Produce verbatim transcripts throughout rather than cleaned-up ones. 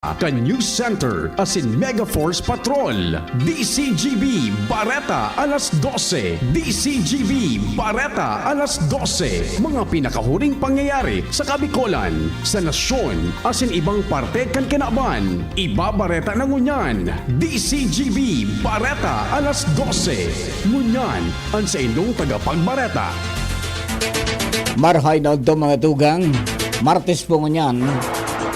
kan News Center asin Mega Force Patrol. D C G B Bareta alas dose. D C G B Bareta alas dose. Mga pinakahuring pangyayari sa Kabikolan, sa nasyon, asin ibang parte kan kinaban. Ibabareta na ngunyan. D C G B Bareta alas dose. Ngunyan, an saindong tagapagbareta. Marhay na udto, mga tugang. Martes po ngunyan,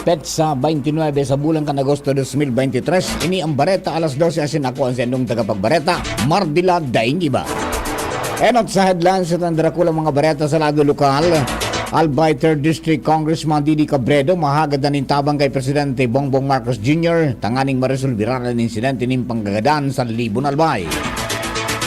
petsa twenty-nine sa bulan kan Agosto dos mil bente tres. Ini ang Bareta alas dose asin ako ang saindong tagapagbareta, Mardila Daing Iba. Enot sa headlines sa Tandrakula mga bareta sa lado lokal. Albay Third District Congressman Didi Cabredo mahagad na nin tabang kay Presidente Bongbong Marcos Junior tanganing maresolbiran an insidente nin panggagadan sa Libon Albay.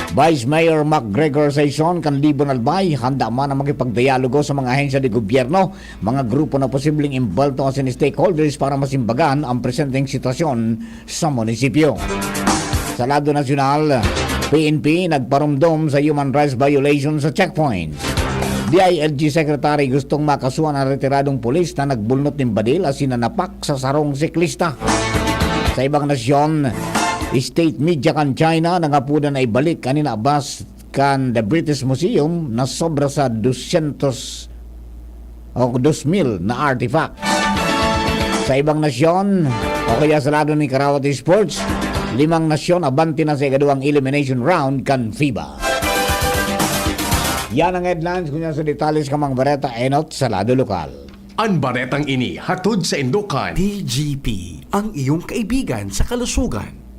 Vice Mayor MacGregor Saison kan Libon Albay, handa man na makipagdialogo sa mga ahensya de gobyerno, mga grupo na posibleng imbalto asin stakeholders para masimbagan ang presenteng sitwasyon sa munisipyo. Sa lado nasyonal, P N P nagparomdom sa human rights violation sa checkpoints. D I L G Secretary gustong makasuhan ang retiradong pulis na nagbulnot nin badil asin nanapak sa sarong siklista. Sa ibang nasyon, state media kan China nangapodan na ibalik an inabas kan The British Museum na sobra sa dosyentos o dos mil na artifacts. Sa ibang nasyon, o kaya sa lado ni Karawat Sports, limang nasyon abante na sa ikaduwang elimination round kan FIBA. Yan ang headlines. Kung yan sa detalles ka mga bareta, enot sa lado lokal. An baretang ini hatod sa indokan. D G P, ang iyong kaibigan sa kalusugan.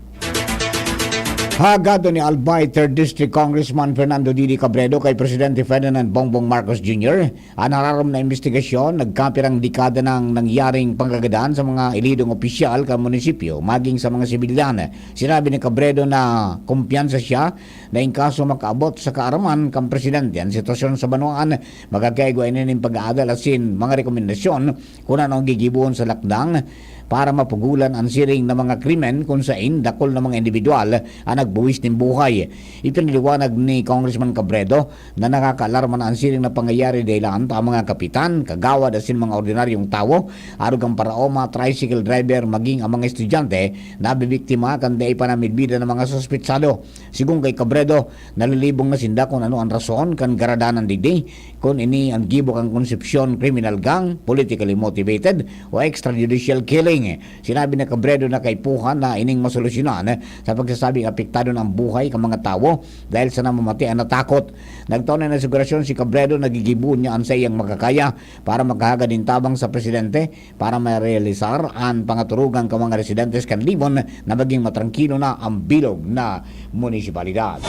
Hagado ni Albay Third District Congressman Fernando Didi Cabredo kay Presidente Ferdinand Bongbong Marcos Junior an nararom na imbestigasyon. Nagkapirang dekada nang nangyaring panggagadan sa mga elidong opisyal kan munisipyo, maging sa mga sibilyan. Sinabi ni Cabredo na kumpiyansa siya na in kaso makaabot sa kaaraman kan presidente an sitwasyon sa banwaan, magkakaigwa ini nin pag-aadal asin mga rekomendasyon kun ano ang gigibohon sa lakdang para mapugolan an siring na mga krimen kun sain dakul na mga indibidwal an nagbuwis nin buhay. Ipinaliwanag ni Congressman Cabredo na nakakaalarma na an siring na pangyayari dahelan ta ang mga kapitan, kagawad asin mga ordinaryong tawo, arog kan paraoma, tricycle driver, maging ang mga estudyante, nabibiktima kan dai pa namidbidan na mga suspetsado. Sigon kay Cabredo, nalilibong na sinda kun ano an rason kan karadanan digdi, kun ini an gibo kan konsepsyon kriminal gang, politically motivated, o extrajudicial killing. Sinabi ni Cabredo na kaipuhan na ining masolusyonan sa pagsasabing apektado na ang buhay kan mga tawo dahil sa namamati an natakot. Nagtao na nin asegurasyon si Cabredo na gigibohon niya an saiyang makakaya para makahagad nin tabang sa presidente para marealisar an pangaturugan kan mga residentes kan Libon na maging matrangkilo na ang bilog na munisipalidad.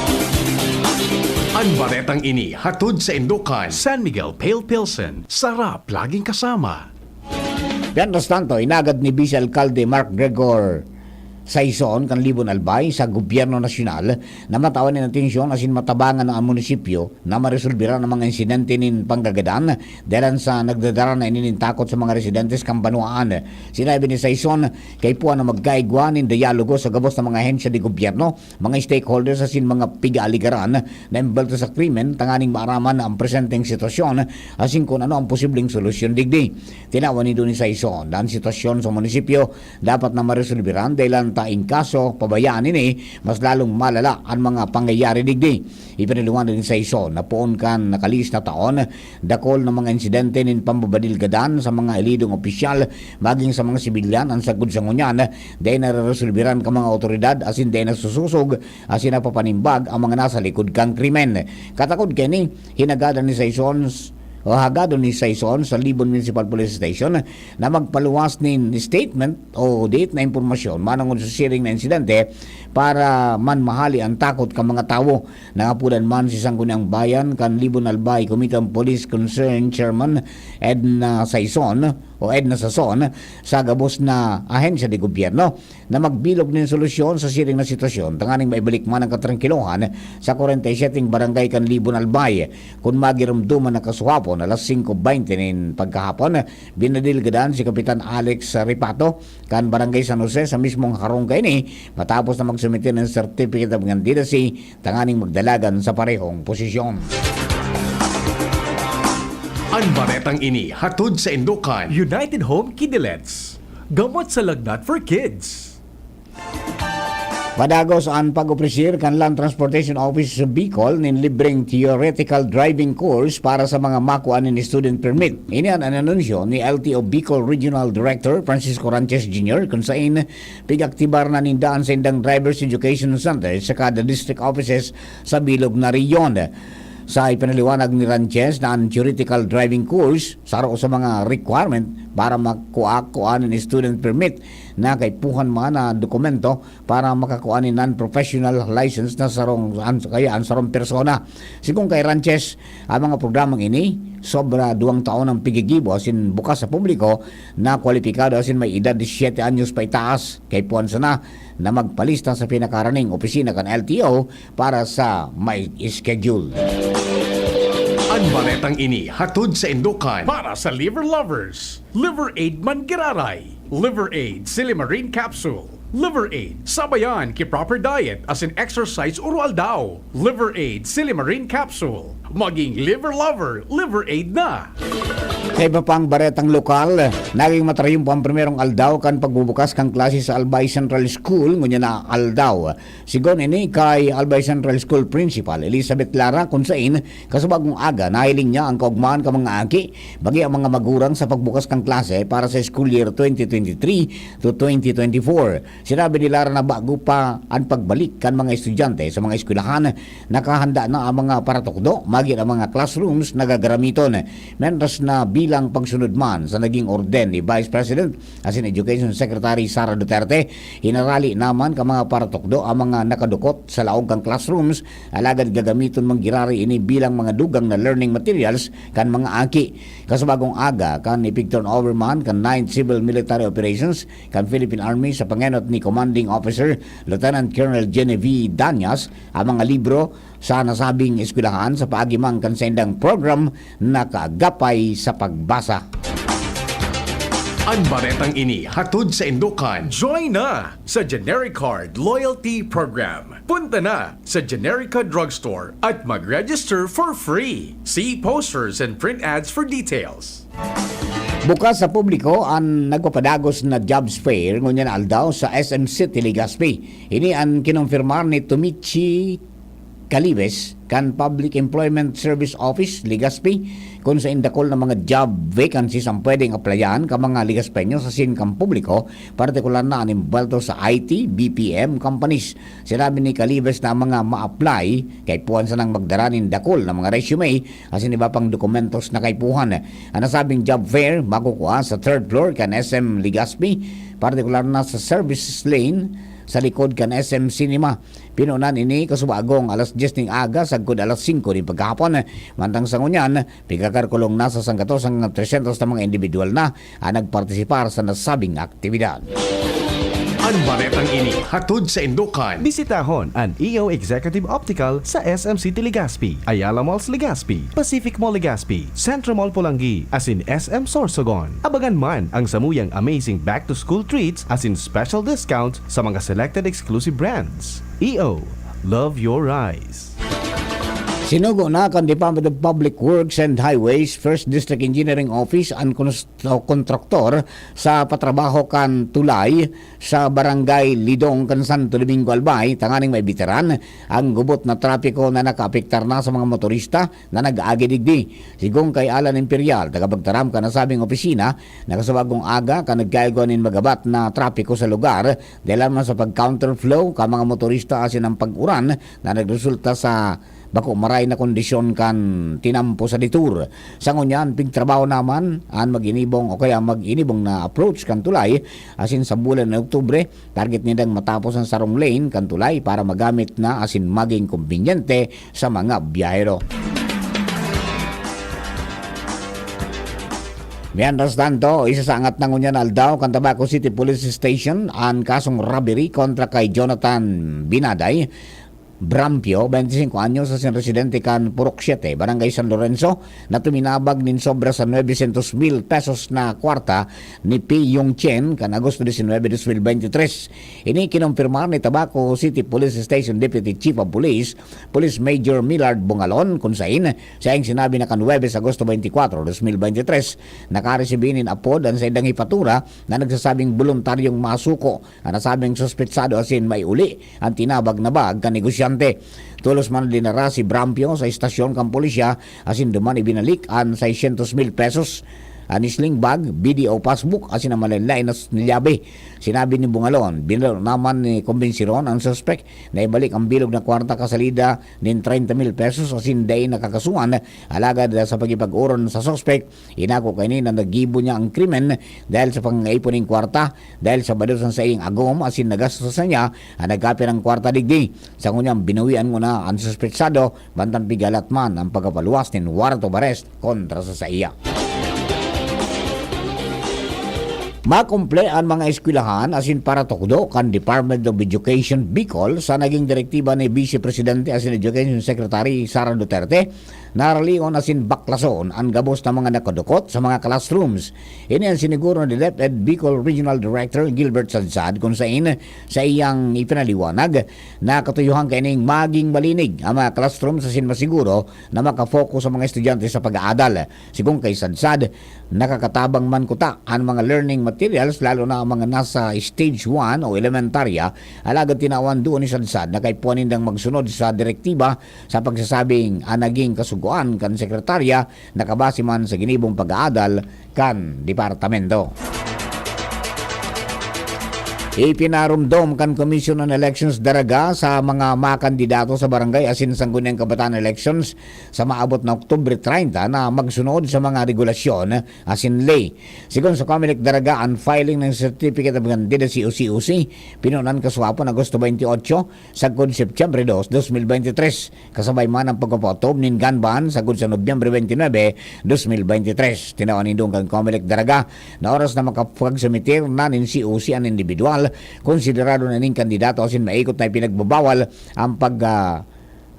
An baretang ini hatod sa indokan. San Miguel Pale Pilsen, sarap laging kasama. Mientras tanto, inagad ni Vice Alkalde Mark Gregor Saison kan Libon Albay sa gobyerno nasyonal na matawan nin atensyon asin matabangan na ang munisipyo na maresolbiran ang mga insidente nin panggagadan dahelan sa nagdadara na ini nin takot sa mga residentes kan banwaan. Sinabi ni Saison, kaipuhan na magkaigwa nin dialogo sa gabos na mga ahensya de gobyerno, mga stakeholders asin mga pigaaligaran na embelto sa krimen tanganing maaraman na ang presenteng sitwasyon asin kun ano ang posibleng solusyon digdi. Tinawan nindo ni Saison na an sitwasyon sa munisipyo dapat na maresolbiran dahelan ta in kaso pabayaan ini, mas lalong malala an mga pangyayari digdi. Ipinaliwanag ni Saison na poon kan nakalihis na taon, dakul na mga insidente nin pambabadil gadan sa mga elidong opisyal maging sa mga sibilyan an sagkod sa ngunyan dai nareresolbiran kan mga awtoridad asin dai nasusosog asin napapanimbag ang mga nasa likod kan krimen. Katakod kaini, hinagadan ni Saison o hagadon ni Saison sa Libon Municipal Police Station na magpaluwas nin statement o date na impormasyon manongod sa siring na insidente para manmahali ang takot kan mga tawo. Nangapodan man si Sangguniang Bayan kan Libon Albay Committee on Police Concern Chairman Edna Saison o Edna Sason sa gabos na ahensya de gobyerno na magbilog nin solusyon sa siring na sitwasyon tanganing maibalik man ang katrangkilohan sa kwarenta y siyete barangay kan Libon Albay. Kun magiromdoman na kasuhapon, alas singko bente nin pagkahapon, binadil gadan si Kapitan Alex Ripato kan Barangay San Jose sa mismong harong kaini matapos na magsumite nin Certificate of Candidacy tanganing magdalagan sa parehong posisyon. An baretang ini hatod sa indokan. United Home Kidilets. Gamot sa lagnat for kids. Padagos an pag-opresir kan Land Transportation Office sa Bicol nin libreng theoretical driving course para sa mga makua nin student permit. Ini an inanunsyo ni L T O Bicol Regional Director Francisco Ranches Junior, kun saen pig-aktibar na ninda an saindang Driver's Education Center sa kada district offices sa bilog na rehiyon. Sa ipinaliwanag ni Ranches na an theoretical driving course saro sa mga requirement para makua-kua nin student permit na kaipuhan man na dokumento para makakua nin non-professional license na sarong, an, kaya an sarong persona. Sigon kay Ranches, ang mga programang ini, sobra duwang taon ang pigigibo asin bukas sa publiko na kwalipikado asin may edad disisiete anyos paitaas. Kaipuhan sana na magpalista sa pinakaraning opisina kan L T O para sa may schedule. An baretang ini hatod sa Indokan para sa liver lovers. Liver Aid man giraray. Liver Aid Silimarin Capsule. Liver Aid, sabayan ki proper diet asin exercise oro-aldaw. Liver Aid Silimarin Capsule. Maging liver lover, Liver Aid na! Sa iba pang baretang lokal, naging matarayumpo ang primerong aldaw kan pagbubukas kan klase sa Albay Central School ngunyan na aldaw. Sigon ini kay Albay Central School Principal Elizabeth Lara, kun saen kasubagong aga nahiling niya ang kaugmahan kan mga aki, bagi ang mga magurang sa pagbukas kan klase para sa school year twenty twenty-three to twenty twenty-four. Sinabi ni Lara na bago pa an pagbalik kan mga estudyante sa mga eskwelahan, nakahanda na ang mga paratukdo, magin ang mga classrooms na gagaramiton. Mientras na bilang pagsunod man sa naging orden ni Vice President asin Education Secretary Sara Duterte, hinarali naman kan mga paratukdo ang mga nakadukot sa laog kan classrooms, alagad gagamiton man giraray ini bilang mga dugang na learning materials kan mga aki. Kasubagong aga kan ipig-turnover man kan Ninth Civil Military Operations kan Philippine Army sa pangenot ni Commanding Officer Lieutenant Colonel Genevieve Danyas ang mga libro sa nasabing eskwelahan sa paagi man kan saindang program na kaagapay sa pagbasa. An baretang ini hatod sa Indokan. Join na sa Generic Card Loyalty Program. Punta na sa Generica Drugstore at mag-register for free. See posters and print ads for details. Bukas sa publiko an nagpapadagos na jobs fair ngunyan na aldaw sa S M City, Legazpi. Ini an kinumpirmar ni Tomichi Calibes kan Public Employment Service Office, Legazpi, kun saen dakul na mga job vacancies ang pwedeng applyan kan mga Legazpeño asin kan publiko, partikular na an embwelto sa I T, B P M companies. Sinabi ni Calibes na ang mga ma-apply kaipuhan sanang magdara nin dakul na mga resume asin iba pang dokumentos na kaipuhan. An nasabing job fair makukua sa third floor kan S M Legazpi, partikular na sa services lane sa likod kan S M Cinema. Pinunan ini kasubagong alas dyes ning aga sagkod alas singko nin paghapon. Mantang sa ngunyan, pigkakalkulong na sa sanggatos hanggang tresyentos na mga individual na ang nagpartisipar sa nasabing aktibidad. An baretang ini hatod sa Indokan. Bisitahon an E O Executive Optical sa S M City Legazpi, Ayala Malls Legazpi, Pacific Mall Legazpi, Centro Mall Polangui, asin S M Sorsogon. Abangan man ang samuyang amazing back-to-school treats asin special discount sa mga selected exclusive brands. E O, love your eyes. Sinugo na kan Department of Public Works and Highways First District Engineering Office an konstru-, kontraktor sa patrabaho kan tulay sa Barangay Lidong kan Santo Domingo, Albay, tanganing maibitaran ang gubot na trapiko na nakaapektar na sa mga motorista na nag-aagi digdi. Sigon kay Alan Imperial, tagapagtaram kan nasabing opisina, na kasubagong aga kan nagkaigwa nin magabat na trapiko sa lugar, dahelan man sa pag-counterflow kan mga motorista asin ang pag-uran na nagresulta sa bako maray na kondisyon kan tinampo sa detour. Sa ngunyan, pigtrabaho naman an mag-inibong o kaya mag-inibong na approach kan tulay, asin sa bulan na Oktubre, target nindang matapos an sarong lane kan tulay para magamit na asin maging kombinyente sa mga biyahero. Mientras tanto, isasangat na ngunyan na aldaw kan Tabaco City Police Station an kasong robbery kontra kay Jonathan Binaday, Brampio, twenty-cinco anyos, asin residente kan Purok siete, Barangay San Lorenzo, na tuminabag nin sobra sa nuebe syentos mil pesos na kwarta ni Pi Yong Chen kan Agosto diecinuebe, dos mil veintitrés. Ini kinompirmar ni Tabaco City Police Station Deputy Chief of Police, Police Major Millard Bungalon, kun sain saiyang sinabi na kan Huwebes, Agosto twenty-four, dos mil veintitrés, nakaresibi nin apod an saindang hepatura na nagsasabing boluntaryong masuko an nasabing suspetsado asin maiuli an tinabag na bag kan negosyante. Tolos man dinara si Brampio sa estasyon kan pulisya asin duman ibinalik an seiscientos mil pesos, an sling bag, B D O passbook asin an malaen-laen na s-, nilyabe. Sinabi ni Bungalon, binalo naman ni Kumbinsiron an suspek na ibalik an bilog na kwarta kasalida nin treinta mil pesos asin dai nakakasuhan, alagad sa pagkipag-oron sa suspek, inako kaini na naggibo niya an krimen dahil sa pangangaipo nin kwarta, dahil sa bados an saiyang agom asin nagastos na niya an nagkapirang kwarta digdi. Sa ngunyan, binuwian ngona an suspetsado, bantang pigalat man an pagkapaluwas nin warrant of arrest kontra sa saiya. Makumple an mga eskwelahan asin paratukdo kan Department of Education Bicol sa naging direktiba ni Vice Presidente asin Education Secretary Sara Duterte na aralion asin baklason an gabos na mga nakadukot sa mga classrooms. Ini an siniguro ni DepEd Bicol Regional Director Gilbert Sadsad, kun sain saiyang ipinaliwanag na katuyohan kaining maging malinig ang mga classrooms asin masiguro na maka-focus ang mga estudyante sa pag-aadal. Sigon kay Sadsad, nakakatabang man kuta an mga learning materials, lalo na ang mga nasa stage one o elementarya, alagad tinawan duon ni Sadsad na kaipuhan nindang magsunod sa direktiba sa pagsasabing an naging kasugoan kan sekretarya nakabase man sa ginibong pag-aadal kan departamento. Ipinarumdom kan Commission on Elections Daraga sa mga makandidato sa barangay asin sangguniang kabataan elections sa maabot na Oktubre treinta na magsunod sa mga regulasyon asin ley. Sigon sa Comelec Daraga, an filing ng Certificate of Candidacy o C O C, pinunan kasuapon Agosto twenty-eight, sagkod Setyembre dos, dos mil bente tres. Kasabay man ang pagpapaotob nin gun ban sagkod sa Nobyembre twenty-nine, dos mil bente tres. Tinawan nindong kan Comelec Daraga na oras na makapagsumitir na nin C O C an indibidwal, konsiderado na ning kandidato asin maikot na ipinagbabawal ang pag, ah,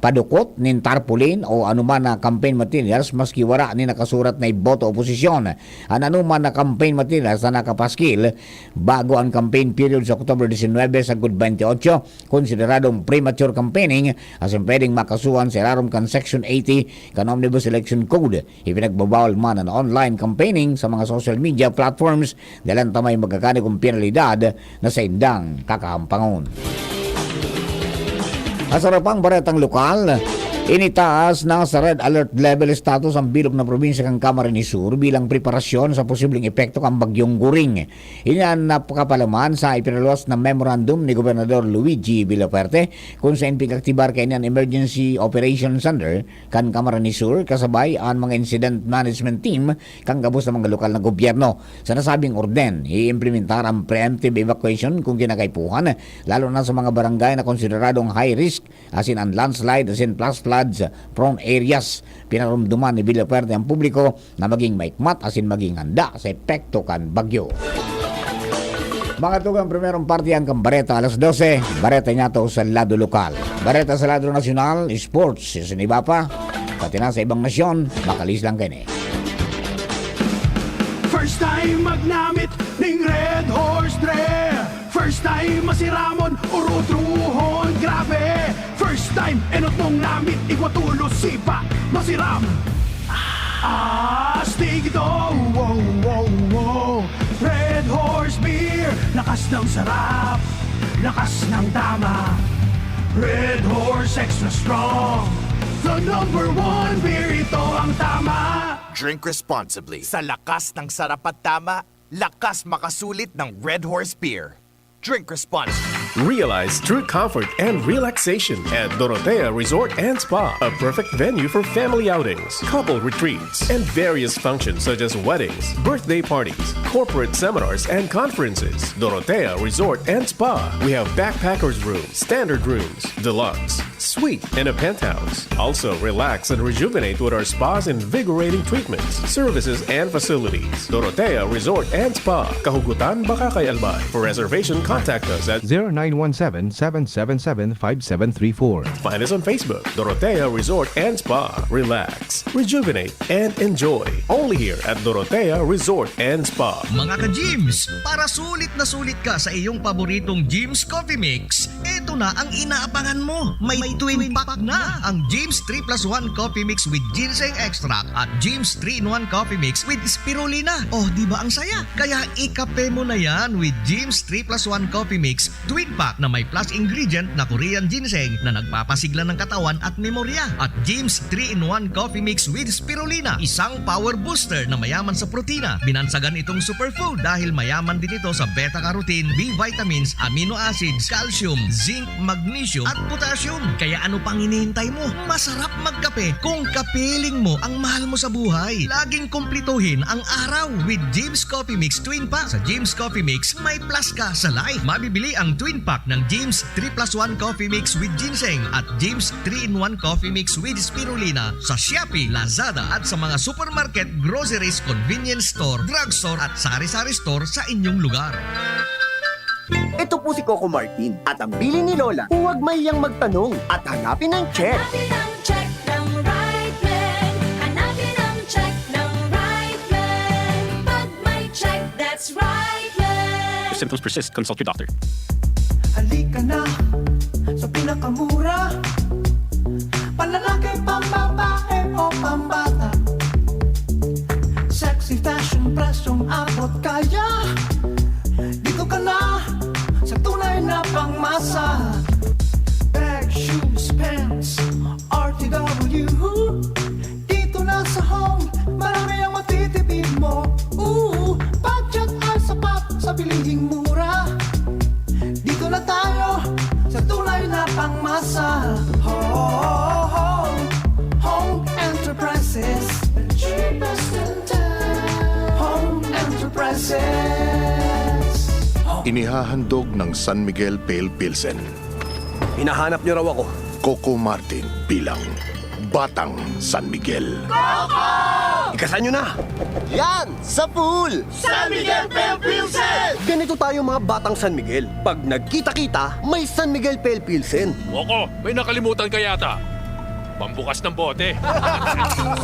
padukot nin tarpaulin o anuman na campaign materials maski wara nin nakasurat na iboto oposisyon. An anuman na campaign materials na nakapaskil bago an campaign period sa October diecinuebe sagkod twenty-eight, konsideradong premature campaigning asin pwedeng makasuhan sa irarom kan Section eighty kan Omnibus Election Code. Ipinagbabawal man an online campaigning sa mga social media platforms dahil an tamay magkakanig kong penalidad na saindang kakahampangon. Sa sarapang baretang lokal, initaas na sa red alert level status ang bilog na probinsya kan Camarines Sur bilang preparasyon sa posibleng epekto kan Bagyong Goring. Ini an napakapalaman sa ipinaluwas na memorandum ni Gobernador Luigi Villafuerte, kung saen pig-aktibar kaini an Emergency Operation Center kan Camarines Sur, kasabay an mga Incident Management Team kan gabos na mga lokal na gobyerno. Sa nasabing orden, iimplementar an preemptive evacuation kung kinakaipuhan, lalo na sa mga barangay na konsideradong high risk asin an landslide asin flash floods prone areas. Pinarumduman ni Villafuerte ang publiko na maging maikmat asin maging handa sa epekto kan bagyo. Mga tugang, primerong parte ang kan bareta alas dose. Bareta niya to sa lado lokal. Bareta sa lado nasyonal, sports, sa iba pa, pati na sa ibang nasyon, makalis lang kaini. First time magnamit ning Red Horse Dre. First time masiramon, urutrohon, grabe. First time, enot mong namit, igwa tulos, sipa, masiram. Astig ito, wow, wow, wow. Red Horse Beer, lakas ng sarap, lakas ng tama. Red Horse Extra Strong, the number one beer, ito ang tama. Drink responsibly. Sa lakas ng sarap at tama, lakas makasulit ng Red Horse Beer. Drink responsibly. Realize true comfort and relaxation at Dorotea Resort and Spa, a perfect venue for family outings, couple retreats, and various functions such as weddings, birthday parties, corporate seminars, and conferences. Dorotea Resort and Spa. We have backpackers room, standard rooms, deluxe, Suite in a penthouse. Also, relax and rejuvenate with our spa's invigorating treatments, services, and facilities. Dorotea Resort and Spa, Kahugutan, Bacacay, Albay. For reservation, contact us at zero nine one seven, seven seven seven, five seven three four. Find us on Facebook, Dorotea Resort and Spa. Relax, rejuvenate, and enjoy. Only here at Dorotea Resort and Spa. Mga ka-Gyms, para sulit na sulit ka sa iyong paboritong Gyms Coffee Mix, eto na ang inaabangan mo. May twin pack na ang Gyms three plus one Coffee Mix with Ginseng Extract at Gyms three-in-one Coffee Mix with Spirulina. Oh, di ba ang saya? Kaya ikape mo na yan with Gyms three plus one Coffee Mix Twin Pack na may plus ingredient na Korean Ginseng na nagpapasigla ng katawan at memorya. At Gyms three-in-one Coffee Mix with Spirulina, isang power booster na mayaman sa protina. Binansagan itong superfood dahil mayaman din ito sa beta-carotene, B vitamins, amino acids, calcium, zinc, magnesium, at potassium. Kaya ano pang hinihintay mo? Masarap magkape kung kapiling mo ang mahal mo sa buhay. Laging kumplituhin ang araw with Gyms Coffee Mix Twin Pack. Sa Gyms Coffee Mix, may plus ka sa life. Mabibili ang Twin Pack ng Gyms three plus one Coffee Mix with Ginseng at Gyms three-in-one Coffee Mix with Spirulina sa Shopee, Lazada at sa mga supermarket, groceries, convenience store, drugstore at sari-sari store sa inyong lugar. Ito po si Coco Martin at ang bilin ni Lola, huwag mahiyang magtanong at hanapin ang check. Hanapin ang check ng Brightman. Hanapin ang check ng Brightman. Pag may check, that's Brightman. If symptoms persist, consult your doctor. Halika na sa pinakamura. Panlalaki, pambabae o pambata. Sexy fashion, presyong abot kaya. Dito ka na sa tunay na pangmasa. Bag, shoes, pens, R T W. Dito na sa Home, marami ang matitipid mo. Ooh, budget ay sapat sa bilihing mura. Dito na tayo sa tunay na pangmasa. Home, Home Enterprises, the cheapest in town. Home Enterprises. Inihahandog ng San Miguel Pale Pilsen. Hinahanap niyo raw ako. Coco Martin bilang Batang San Miguel. Ikasan niyo na! Yan! Sa pool! San Miguel Pale Pilsen! Ganito tayo mga batang San Miguel. Pag nagkita-kita, may San Miguel Pale Pilsen. Coco, may nakalimutan ka yata. Pambukas ng bote.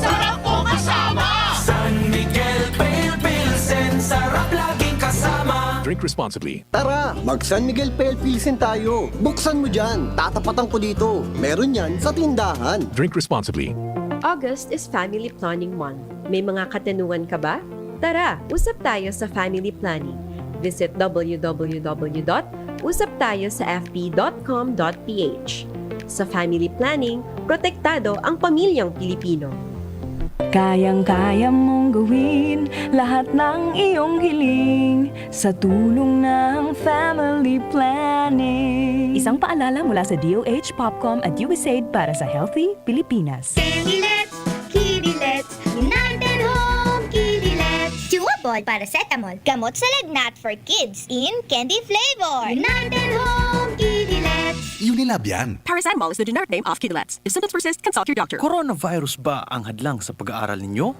Sarap kong kasama! San Miguel Pale Pilsen, sarap laging kasama. Drink responsibly. Tara, mag San Miguel Pale Pilsen tayo. Buksan mo dyan. Tatapatan ko dito. Meron yan sa tindahan. Drink responsibly. August is Family Planning Month. May mga katanungan ka ba? Tara, usap tayo sa family planning. Visit w w w dot usap tayo sa f b dot com dot p h. Sa family planning, protektado ang pamilyang Pilipino. Kayang-kaya mong gawin lahat ng iyong hiling sa tulong ng family planning. Isang paalala mula sa D O H, POPCOM at U S A I D para sa Healthy Pilipinas. Candilet, Kiddilet, United Home Kiddilet. Chewable paracetamol. Gamot sa lagnat for kids in candy flavor. United Home Kiddilet. Unilab yan. Paracetamol is the generic name of Kidilets. If symptoms persist, consult your doctor. Coronavirus ba ang hadlang sa pag-aaral ninyo?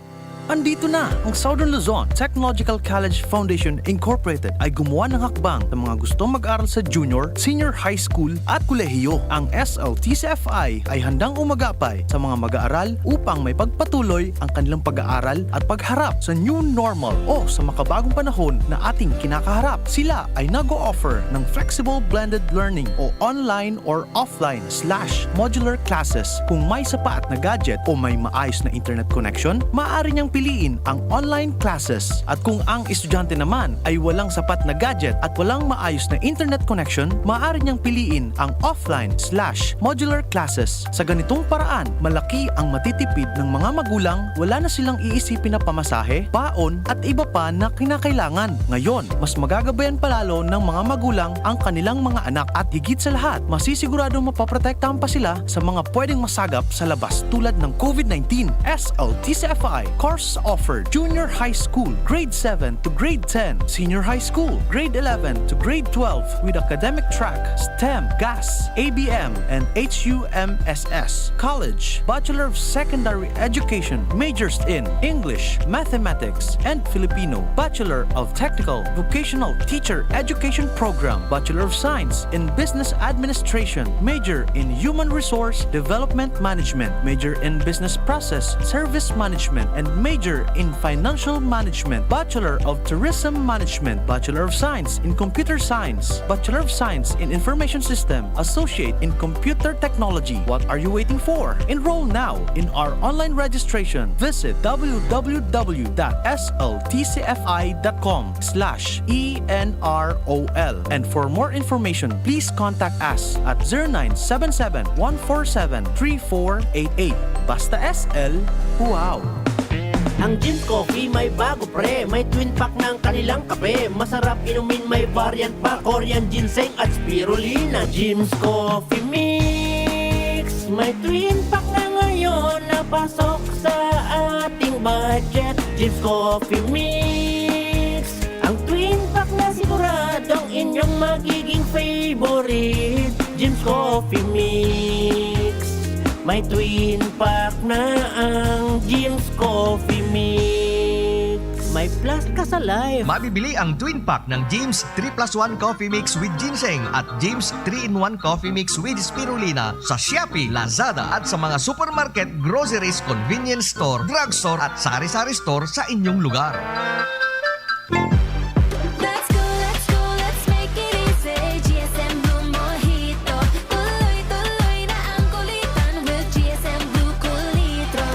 Andito na! Ang Southern Luzon Technological College Foundation Incorporated ay gumawa ng hakbang sa mga gustong mag-aral sa junior, senior high school at kolehiyo. Ang S L T C F I ay handang umagapay sa mga mag-aaral upang may pagpatuloy ang kanilang pag-aaral at pagharap sa new normal o sa makabagong panahon na ating kinakaharap. Sila ay nag-o-offer ng flexible blended learning o online or offline slash modular classes. Kung may sapat na gadget o may maayos na internet connection, maaari niyang piliin ang online classes. At kung ang estudyante naman ay walang sapat na gadget at walang maayos na internet connection, maaari niyang piliin ang offline slash modular classes. Sa ganitong paraan, malaki ang matitipid ng mga magulang, wala na silang iisipin na pamasahe, baon at iba pa na kinakailangan. Ngayon, mas magagabayan palalo ng mga magulang ang kanilang mga anak at higit sa lahat, masisiguradong mapoprotektahan pa sila sa mga pwedeng masagap sa labas tulad ng COVID nineteen. S L T C F I, Core offered: junior high school, grade seven to grade ten, senior high school, grade eleven to grade twelve, with academic track, STEM, GAS, A B M, and H U M S S. College, Bachelor of Secondary Education, majors in English, Mathematics, and Filipino, Bachelor of Technical Vocational Teacher Education Program, Bachelor of Science in Business Administration, major in Human Resource Development Management, major in Business Process Service Management, and major in Financial Management, Bachelor of Tourism Management, Bachelor of Science in Computer Science, Bachelor of Science in Information System, Associate in Computer Technology. What are you waiting for? Enroll now in our online registration. Visit w w w dot s l t c f i dot com slash e n r o l. And for more information, please contact us at zero nine seven seven, one four seven, three four eight eight. Basta S L, wow! Ang Jim's Coffee may bago, pre. May twin pack ng kanilang kape. Masarap inumin, may variant pa: Korean ginseng at spirulina. Jim's Coffee Mix, may twin pack na ngayon na pasok sa ating budget. Jim's Coffee Mix, ang twin pack na siguradong inyong magiging favorite. Jim's Coffee Mix, may twin pack na ang Jim's Coffee Mix. May plus ka sa life. Mabibili ang twin pack ng Jim's three plus one Coffee Mix with Ginseng at Jim's three-in-one Coffee Mix with Spirulina sa Shopee, Lazada at sa mga supermarket, groceries, convenience store, drugstore at sari-sari store sa inyong lugar. Let's go, let's go, let's make it easy. G S M Blue Mojito. Tuloy-tuloy na ang kulitan with G S M Blue Cool Litro.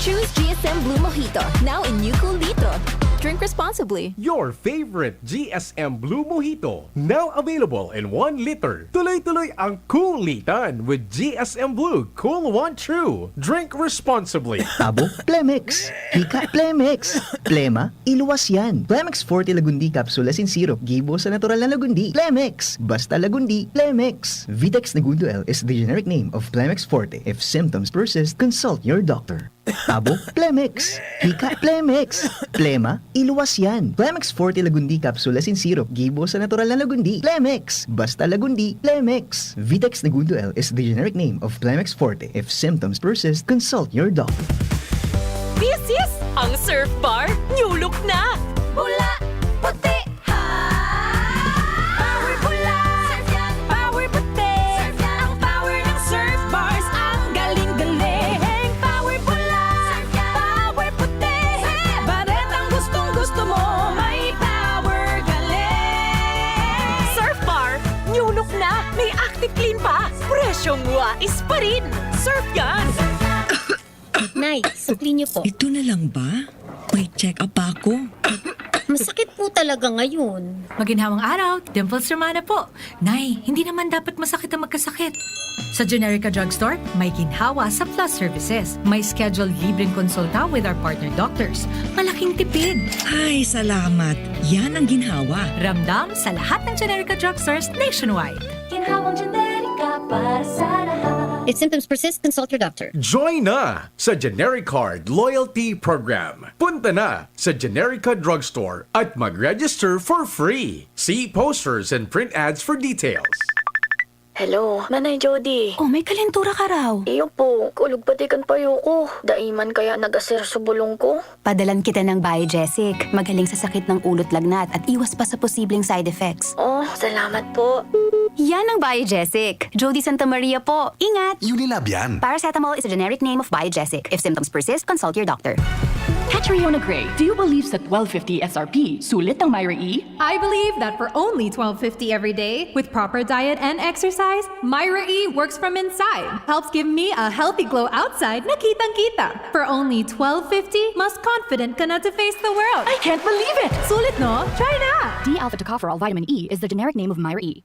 Choose G S M Blue Mojito, now in new Cool Litro. Drink responsibly. Your favorite G S M Blue Mojito, now available in one liter. Tuloy-tuloy ang kulitan with G S M Blue Cool One True. Drink responsibly. Abo, Plemex. Hika, Plemex. Plema, iluwas yan. Plemex Forte Lagundi Capsule Asin Syrup, gibo sa natural na Lagundi. Plemex. Basta Lagundi, Plemex. Vitex Negundo L is the generic name of Plemex Forte. If symptoms persist, consult your doctor. Abo, Plemex. Hika, Plemex. Plema, iluwas yan. Plemex Forte Lagundi Capsule Asin Syrup, gibo sa natural na Lagundi. Plemex. Basta Lagundi, Plemex. Vitex Negundo L is the generic name of Plemex Forte. If symptoms persist, consult your doctor. This is ang Surf Bar New Look na! Bula! Puti! Ha! Power bula! Power puti! Ang power ng Surf Bars, ang galing-galing! Power bula! Power puti! Baretang gustong-gusto mo, may power galing! Surf Bar New Look na! May Active Clean pa! Presyong wais pa rin! Surf yan! Nay, sukli niyo po. Ito na lang ba? May check-up pa ako. Masakit po talaga ngayon. Maginhawang araw, Dimples Romana po. Nay, hindi naman dapat masakit ang magkasakit. Sa Generica Drugstore, may ginhawa sa Plus Services. May scheduled libreng konsulta with our partner doctors. Malaking tipid! Ay, salamat. Yan ang ginhawa. Ramdam sa lahat ng Generica Drugstores nationwide. Ginhawang Generica para sa lahat. If symptoms persist, consult your doctor. Join na sa Genericard Loyalty Program. Punta na sa Generica Drugstore at mag-register for free. See posters and print ads for details. Hello, Nanay Jody. Oh, may kalentura ka raw. Iyo po, kulog pati kan payo ko. Dai man kaya nag-asir sa bulong ko? Padalan kita ng Biogesic. Magaling sa sakit ng ulo't lagnat at iwas pa sa posibleng side effects. Oh, salamat po. Yan ang Biogesic. Jody Santa Maria po. Ingat! Unilab yan. Paracetamol is a generic name of Biogesic. If symptoms persist, consult your doctor. Catriona Gray, do you believe sa twelve fifty S R P, sulit ang Myra E? I believe that for only twelve fifty every day, with proper diet and exercise, Myra E works from inside. Helps give me a healthy glow outside na kitang-kita. For only twelve fifty, mas confident ka na to face the world. I can't believe it! Sulit, no? Try na! D-alpha tocopherol vitamin E is the generic name of Myra E.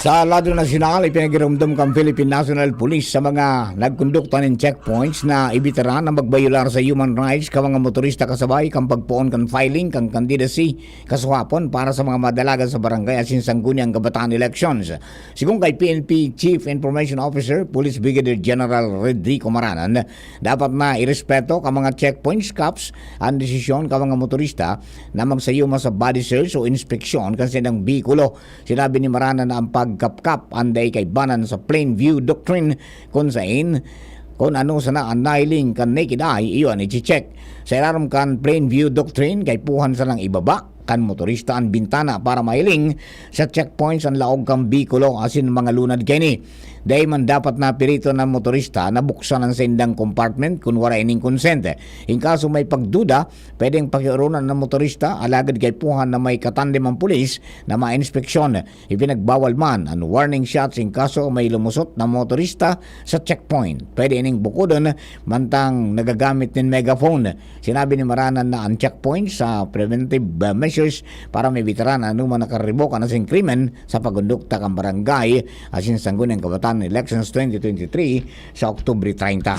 Sa lado nasyonal, ipinagirumdom kan Philippine National Police sa mga nagkondukta nin checkpoints na ibitaran na magbayular sa human rights kan mga motorista kasabay kan pagpoon kan filing kan candidacy kasuhapon para sa mga madalagan sa barangay asin sangguniang kabataan elections. Sigon kay P N P Chief Information Officer, Police Brigadier General Rodrigo Maranan, dapat na irespeto kan mga checkpoints cops an desisyon kan mga motorista na magsayuma sa body search o inspeksyon kan saindang behikulo. Sinabi ni Maranan na ang pagkapkap an dai kaibanan sa plain view doctrine, kun sain kun ano sana an nahiling kan naked eye, iyo an iche-check. Sa ilarom kan plain view doctrine, kaipuhan sanang ibaba kan motorista an bintana para mahiling sa checkpoints an laog kan behikulo asin mga lunad kaini. Dai man dapat napiriton an motorista na buksan an saindang compartment kun wara ining consent. In kaso may pagduda, pwedeng pakioronan an motorista, alagad kaipuhan na may katandem an pulis na mainspeksyon. Ipinagbawal man an warning shots in kaso may lumusot na motorista sa checkpoint. Pwede ining bukodon mantang nagagamit nin megaphone. Sinabi ni Maranan na ang checkpoint sa preventive, uh, measures para maibitaran an anoman na karibok asin krimen sa pagkondukta kan barangay asin sangguniang kabataan elections twenty twenty-three sa Oktubre treinta.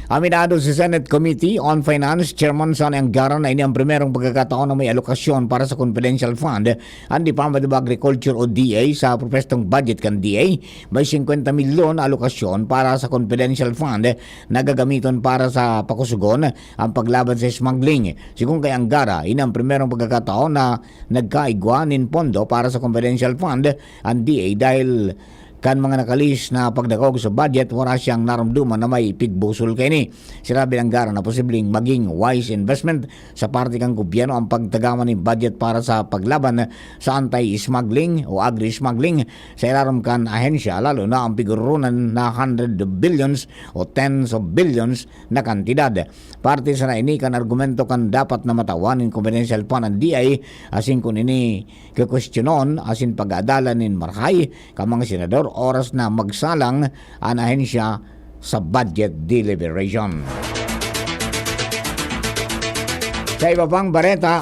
Aminado si Senate Committee on Finance Chairman Sonny Angara na ini ang primerong pagkakataon na may alokasyon para sa confidential fund ang Department of Agriculture o D A. Sa propwestong budget kan D A, may singkwenta milyon na alokasyon para sa confidential fund na gagamiton para sa pakusugon ang paglaban sa smuggling. Sigon kay Angara, ini ang primerong pagkakataon na nagkaigwa nin pondo para sa confidential fund ang D A dahil kan mga nakalihis na pagdakog sa budget, wara siyang naromdoman na may pigbusol kaini. Sinabi ni Angara na posibleng maging wise investment sa parte kan gobyerno ang pagtagaman nin budget para sa paglaban sa anti-smuggling o agri-smuggling sa ilarom kan ahensya, lalo na ang piguroronan na hundred billions o tens of billions na kantidad. Parte sana ini kan argumento kan dapat na matawan nin confidential fund an D A, asin kun ini kekwestiyonon asin pag-aadalan nin marahay kan mga senador oras na magsalang an ahensya sa budget deliberation. Sa iba pang bareta,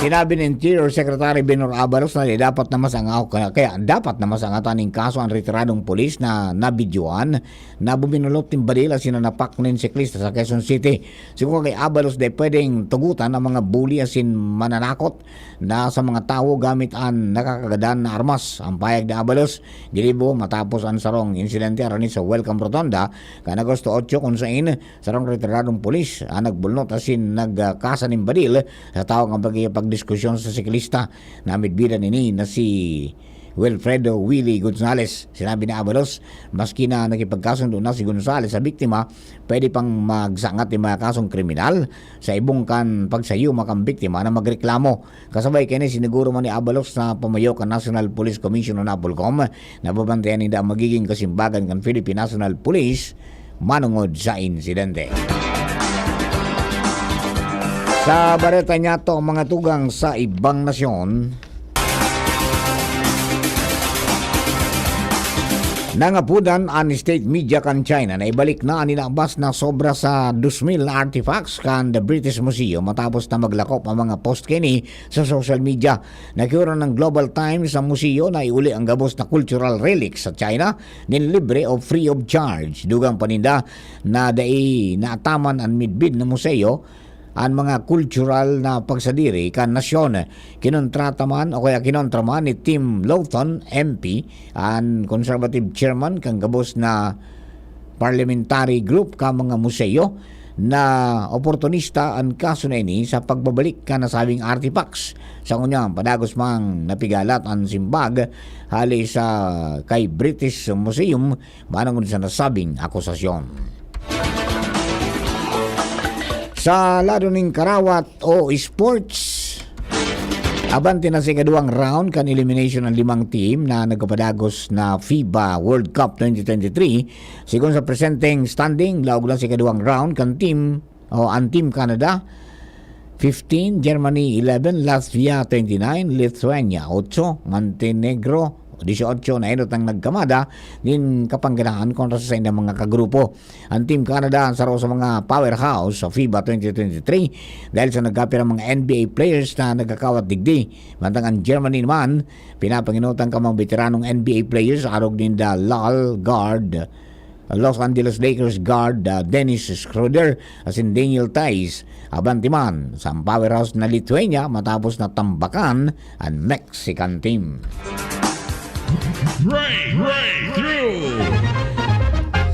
sinabi ni Interior Secretary Benhur Abalos na dapat na masanga-, kaya, kaya dapat na masangatan nin kaso an retiradong pulis na nabidyohan na buminulot nin baril asin nanapak nin siklista sa Quezon City. Sigon kay Abalos, dai pwedeng tugotan ang mga bully asin mananakot na sa mga tawo gamit an nakakagadan na armas. Ang pahayag ni Abalos, ginibo matapos an sarong insidente harani sa Welcome Rotonda, kan Agosto otso, kun sain sarong retiradong pulis ang nagbulnot asin nagkasa nin baril sa tawo kan pakikipagdiskusyon sa siklista. Namidbidan ini na si Wilfredo Willie Gonzales. Sinabi ni Abalos, maski na nakipagkasundo na si Gonzales sa biktima, pwede pang magsangat nin mga kasong kriminal sa ibong kan pagsayuma kan biktima na magreklamo. Kasabay kaini, siniguro man ni Abalos na pamayo kan National Police Commission o NAPOLCOM na babantayan ninda ang magiging kasimbagan kan Philippine National Police manongod sa insidente. Sa bareta niyato, mga tugang sa ibang nasyon, nangapudan an state media kan China na ibalik na an inabas na sobra sa dos mil na artifacts kan The British Museum matapos na maglakop ang mga post kaini sa social media. Nakiuran ang Global Times sa museo na iuli ang gabos na cultural relics sa China nin libre o free of charge. Dugang pa ninda na dai naataman an midbid na museo an mga kultural na pagsadiri kan nasyon. Kinontrata man o kaya kinontra man ni Tim Lawton, M P, an conservative chairman kan gabos na parliamentary group kan mga museo, na oportunista an kaso na ini sa pagbabalik kan nasabing artifacts. Sa ngunyan, padagos mang napigalat an simbag hali sa kay British Museum manongod sa nasabing akusasyon. Sa lado ning karawat o sports, abante na sa ikaduwang round kan elimination ang limang team na nagpapadagos na FIBA World Cup twenty twenty-three. Sigon sa presenteng standing, laog na sa ikaduwang round kan team o ang Team Canada, fifteen, Germany, eleven, Latvia, twenty-nine, Lithuania, otso, Montenegro, Dieciocho na enot ang nagkamada nin kapangganahan kontra sa saindang mga kagrupo. Ang Team Canada ang saro sa mga powerhouse sa FIBA twenty twenty-three dahil sa nagkapirang mga N B A players na nagkakawat digdi. Mantang ang Germany naman, pinapanginotang ka mga veteranong N B A players, arog ninda Lal Guard, Los Angeles Lakers guard, ah, Dennis Schroeder asin Daniel Theis. Abanti man sa powerhouse na Lithuania matapos na tambakan ang Mexican team. Break, breakthrough.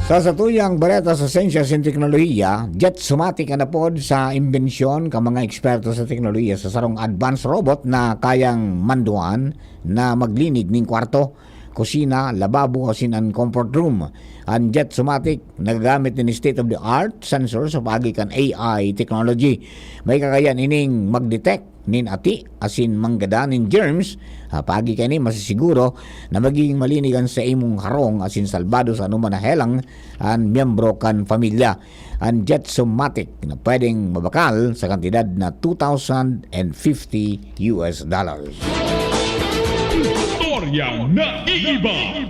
Sa satuyang bareta sa siyensya asin teknolohiya, Jetsomatic an apod sa imbensyon kan mga eksperto sa teknolohiya sa sarong advanced robot na kayang manduan na maglinig nin kwarto, kusina, lababo asin an comfort room. An Jetsomatic nagagamit nin state-of-the-art sensor sa paagi kan A I technology. May kakayan ining mag-detect nin ati asin manggada nin germs. Ha, paagi kaini, masisiguro na magiging malinig an saimong harong asin salbado sa anoman na helang an miyembro kan pamilya. An Jetsomatic na pwedeng mabakal sa kantidad na two thousand and fifty U S dollars. Istoryang naiiba.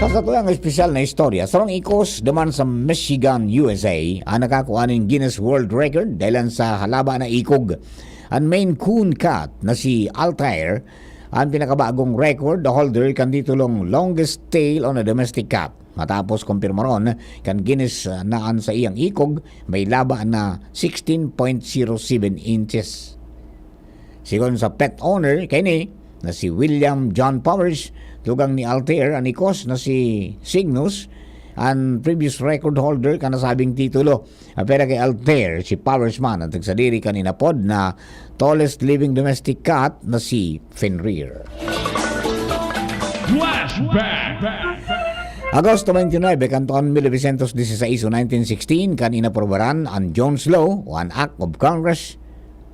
Sa satuyang espesyal na istorya, sarong ikos duman sa Michigan, U S A, ang nakakua nin Guinness World Record dahilan sa halaba na ikog. An Maine Coon Cat na si Altair, ang pinakabagong record holder kan titulong Longest Tail on a Domestic Cat. Matapos kumpirmaron kan Guinness, ah, na an saiyang ikog may laba na sixteen point zero seven inches. Sigon sa pet owner kaini na si William John Powers, tugang ni Altair an ikos na si Cygnus, an previous record holder kan nasabing titulo. Apera kay Altair, si Powers man ang tagsadiri kan inapod na tallest living domestic cat na si Fenrir. Flashback! Agosto twenty-nine kan taon mil novecientos dieciséis o nineteen sixteen, kan inaprobaran an Jones Law o an Act of Congress,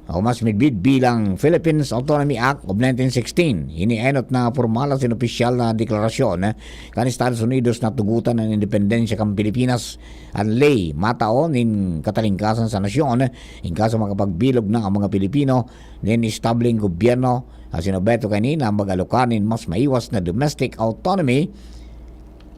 o mas midbid bilang Philippines Autonomy Act of nineteen sixteen. Ini enot na pormal asin opisyal na deklarasyon kan Estados Unidos na tugotan an independensya kan Pilipinas. An ley matao nin katalingkasan sa nasyon in kaso makapagbilog na ang mga Pilipino nin estableng gobyerno, asin obheto kaini na mag-alokar nin mas maiwas na domestic autonomy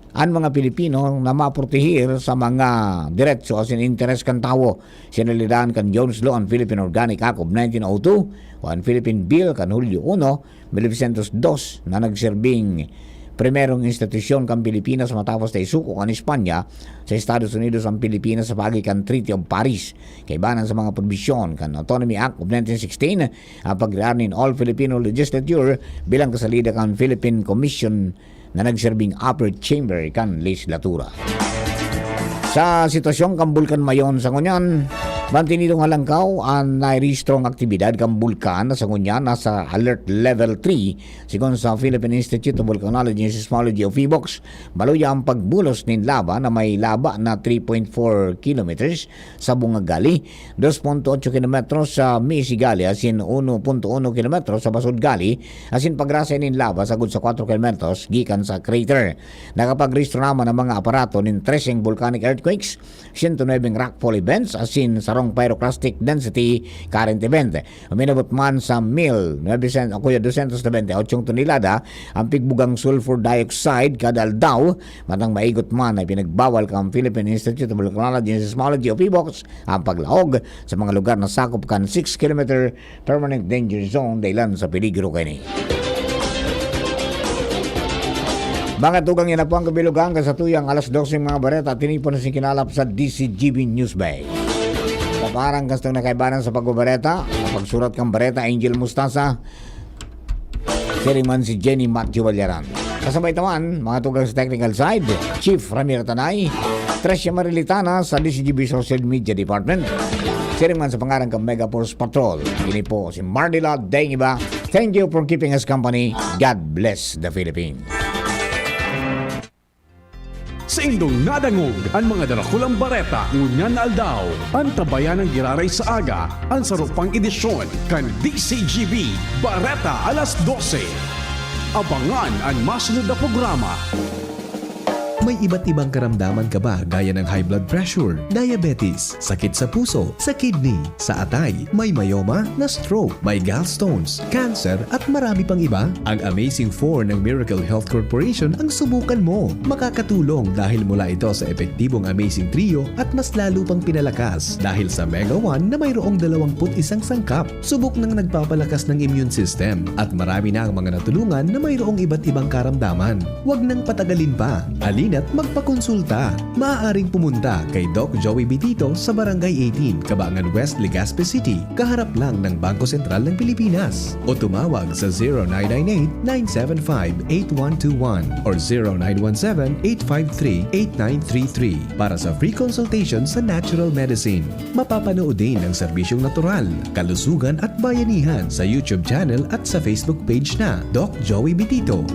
an mga Pilipino na maproteher sa mga diretso asin interes kan tawo. Sinalidahan kan Jones Law an Philippine Organic Act of nineteen oh two o an Philippine Bill kan Hulyo uno, mil novecientos dos, na nagserbing primerong institusyon kan Pilipinas matapos na isuko kan Espanya sa Estados Unidos ang Pilipinas sa paagi kan Treaty of Paris. Kaibanan sa mga probisyon kan Autonomy Act of nineteen sixteen, ang pagrear nin All Filipino Legislature bilang kasalida kan Philippine Commission na nagserbing upper chamber kan lehislatura. Sa sitwasyon kan Bulkan Mayon sa ngunyan, mantinidong halangkaw an nairehistrong aktibidad kan bulkan na sa ngunyan nasa alert level three, sigon sa Philippine Institute of Volcanology and Seismology o PHIVOLCS. Maluya ang pagbulos nin laba na may laba na three point four kilometers sa Bunga Gali, dos punto otso kilometros sa Misi Gali, asin uno punto uno kilometros sa Basod Gali, asin pagrasay nin laba sagkod sa kwatro kilometros gikan sa crater. Nakapagrehistro naman ang mga aparato nin treseng volcanic earthquakes, siyento nuwebeng rockfall events, asin sarong pyroclastic density current event. Uminabot man sa mil novecientos, o kuya, dosyentos nobenta y ocho tonelada ang pigbugang sulfur dioxide kada aldaw, matang maigot man ay pinagbawal kan Philippine Institute of Volcanology and Seismology o PHIVOLCS ang paglaog sa mga lugar na sakop kan six kilometer permanent danger zone dahilan sa peligro kaini. Mga tugang, yan na po ang kabilugan kan satuyang alas dose mga bareta, tinipon na sin kinalap sa D C G B News Bay. Sa parang gastong nakaibanan sa pagbabareta, pagsurat kan bareta, Angel Mustasa, siring man si Jenny Matthew Ballaran. Kasabay ta man, mga tugang sa technical side, Chief Ramiro Tanay, Tricia Marilitana sa D C G B Social Media Department. Siring man sa pangaran kan Mega Force Patrol, ini po si Mardy Lad Dengiba. Thank you for keeping us company. God bless the Philippines. Saindong nadangog an mga darakulang bareta ngunyan na aldaw. Antabayanan giraray sa aga an saro pang edisyon kan D C G B Bareta Alas Dose. Abangan an masunod na programa. May iba't ibang karamdaman ka ba gaya ng high blood pressure, diabetes, sakit sa puso, sa kidney, sa atay, may myoma, na-stroke, may gallstones, cancer at marami pang iba? Ang Amazing four ng Miracle Health Corporation ang subukan mo. Makakatulong dahil mula ito sa epektibong Amazing Trio at mas lalo pang pinalakas dahil sa Mega one na mayroong dalawang put isang sangkap. Subok nang nagpapalakas ng immune system at marami na ang mga natulungan na mayroong iba't ibang karamdaman. Huwag nang patagalin pa. Halina't magpakonsulta. Maaaring pumunta kay Doc Joey Bitito sa Barangay eighteen, Cabangan West, Legazpi City, kaharap lang ng Bangko Sentral ng Pilipinas. O tumawag sa zero nine nine eight, nine seven five, eight one two one or zero nine one seven, eight five three, eight nine three three para sa free consultation sa natural medicine. Mapapanood din ang serbisyong natural, kalusugan at bayanihan sa YouTube channel at sa Facebook page na Doc Joey Bitito.